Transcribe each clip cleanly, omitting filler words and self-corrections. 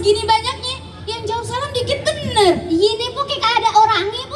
segini banyaknya yang jawab salam dikit bener. Iya nih po, kayak ada orangnya po.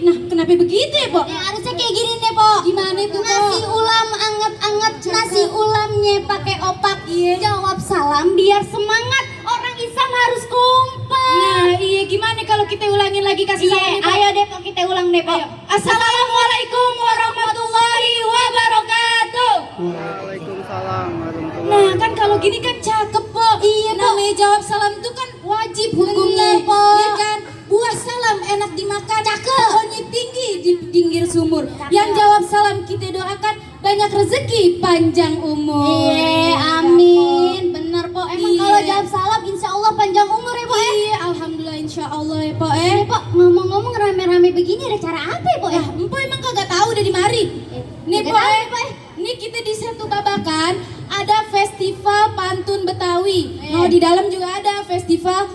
Nah kenapa begitu ya po? Harusnya kayak gini nih po. Gimana itu po? Nasi ulam anget-anget, nasi ulamnya pakai opak. Iya. Jawab salam biar semangat. Orang Islam harus kompak. Nah iya, gimana kalau kita ulangin lagi kasih Iya, salamnya, Po? ayo deh po, kita ulang deh po. Ayo. Assalamualaikum warahmatullahi wabarakatuh. Waalaikumsalam warahmatullahi Nah kan kalau gini kan cakep po. Iya, Po. Namanya jawab salam itu kan wajib hukumnya. Bener, Po. Iya kan? Buah salam enak dimakan. Cakep. Pohonnya tinggi di pinggir sumur. Yang jawab salam kita doakan banyak rezeki, panjang umur. Iya, Ya kan, amin. Po? Bener po. Emang Iya. kalau jawab salam insya Allah panjang umur ya po. Iya, alhamdulillah insya Allah ya po. Eh po, ngomong-ngomong rame-rame begini ada cara apa ya po? Ya, empo emang kagak tahu udah di mari. Nih Kagak po, tahu ya, Po, Nih kita di Setu Babakan ada festival pantun Betawi. Iya. Oh di dalam juga ada festival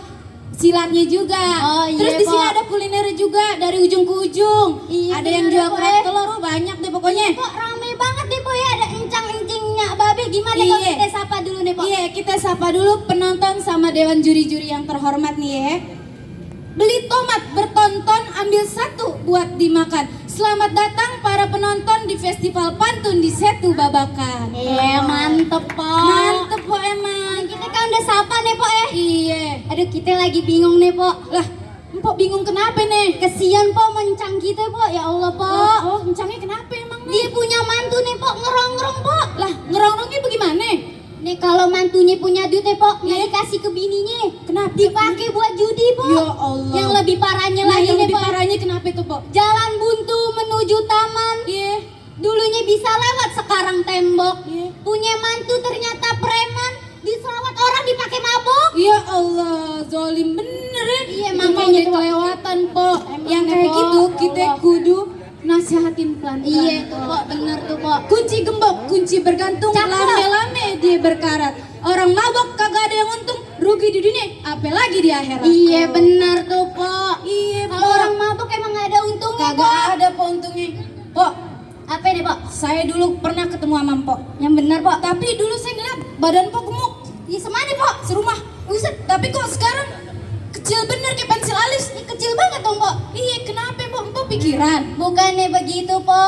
silatnya juga. Oh, iya, Terus di sini Po. ada kuliner juga dari ujung ke ujung. Iya, Ada yang bener, jual Po, kerak telur, oh, banyak deh pokoknya. Kok rame banget nih po ya, ada encang-encingnya babe. Gimana kalau Iya. kita sapa dulu nih po? Iya, kita sapa dulu penonton sama dewan juri-juri yang terhormat nih ya. Beli tomat, bertonton, ambil satu buat dimakan. Selamat datang para penonton di Festival Pantun di Setu Babakan. Mantep po. Mantep po emang. Kita kan udah sapa nih po ya. Iya. Aduh kita lagi bingung nih po. Lah, empok bingung kenapa nih? Kesian po mencang kita po, ya Allah po. Oh, encangnya kenapa emang nih? Dia punya mantu nih po, ngerong-ngerong po. Lah, ngerong-ngerongnya bagaimana? Nih kalau mantunya punya duit nih po, nggak Iya. dikasih ke bininya. Kenapa? Dipakai buat judi po. Ya Allah. Yang lebih parahnya Nah, lagi yang nih lebih po. parahnya kenapa itu, Po? Jalan buntu menuju taman. Iya. Dulunya bisa lewat, sekarang tembok. Iya. Punya mantu ternyata preman. Diselawat orang dipakai mabok. Ya Allah, zolim bener ya. Iya, Emang makanya udah tuh. kelewatan, Po. Emang Yang deh, kayak Po. gitu Ya kita Allah. kudu nasihatin pelan-pelan. Iya tuh po, bener tuh po. Kunci gembok, kunci bergantung, Cakep. lame-lame dia berkarat. Orang mabok kagak ada yang untung, rugi di dunia, apalagi di akhirat. Iya bener tuh po. Iya, Kalau Po. orang mabuk emang gak ada untungnya po. Kagak ada, Po, untungnya. Po, Apa nih po? saya dulu pernah ketemu sama Mpok. Yang bener po. Tapi dulu saya ngeliat badan Po gemuk. Iya semana po? Serumah. Buset, tapi kok sekarang kecil bener kayak pensil alis. Ini kecil banget dong po. Iya, kenapa Mpok pikiran? Bukannya begitu po.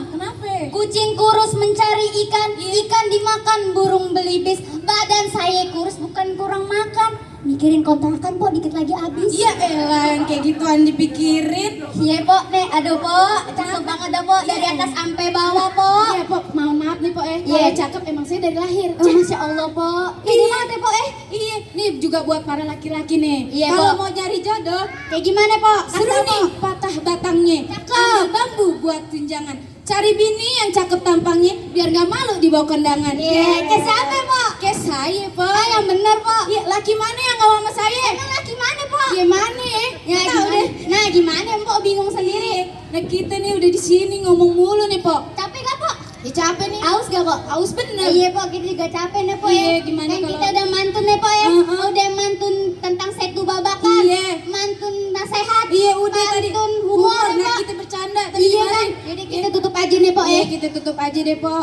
Kenapa? Kucing kurus mencari ikan, ikan dimakan burung belibis. Badan saya kurus bukan kurang makan. Mikirin kontrakan po, dikit lagi habis. Iya elah, yang kayak gituan dipikirin. Iya po, nih aduh po, cakep banget dah po, dari atas sampai bawah po. Iya, Po, mohon maaf nih, Po. Iya. Kalau cakep emang saya dari lahir. Masya Allah po. Ini Iya. banget ya po Iya, nih juga buat para laki-laki nih. Iya, Kalau Po. mau nyari jodoh, Kayak gimana po? seru Kasih, Po. nih patah batangnya. Ambil bambu buat tunjangan. Cari bini yang cakep tampangnya biar gak malu dibawa kondangan. Iya, kayak siapa po? Kayak saya, Po. Yang bener po. Iya, laki mana yang gak sama saya? Emang laki mana po? Iya mana ya? Ya Nggak tahu gimana? deh. Nah gimana po, bingung sendiri. Nah kita nih udah di sini ngomong mulu nih, Po. Capek gak po? Ya capek nih. Aus gak po? Aus bener. Iya po, kita juga capek nih po ya. Iya, gimana Kan kalau- kita udah mantun nih po ya. Heeh. Udah mantun tentang Setu Babakan. Iya. Mantun nasihat. Iya udah tadi Mantun humor Nah po. kita bercanda tadi Iya gimana? kan. Jadi kita tutup aja nih po Iya ya. kita tutup aja deh, Po.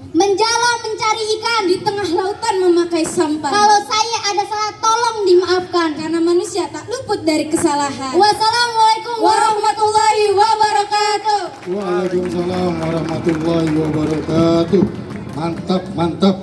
Menjala mencari ikan. Di tengah lautan memakai sampan. Kalau saya ada salah tolong dimaafkan. Karena manusia tak luput dari kesalahan. Wassalamualaikum Warahmatullahi wabarakatuh. Waalaikumsalam warahmatullahi wabarakatuh. Mantap, mantap,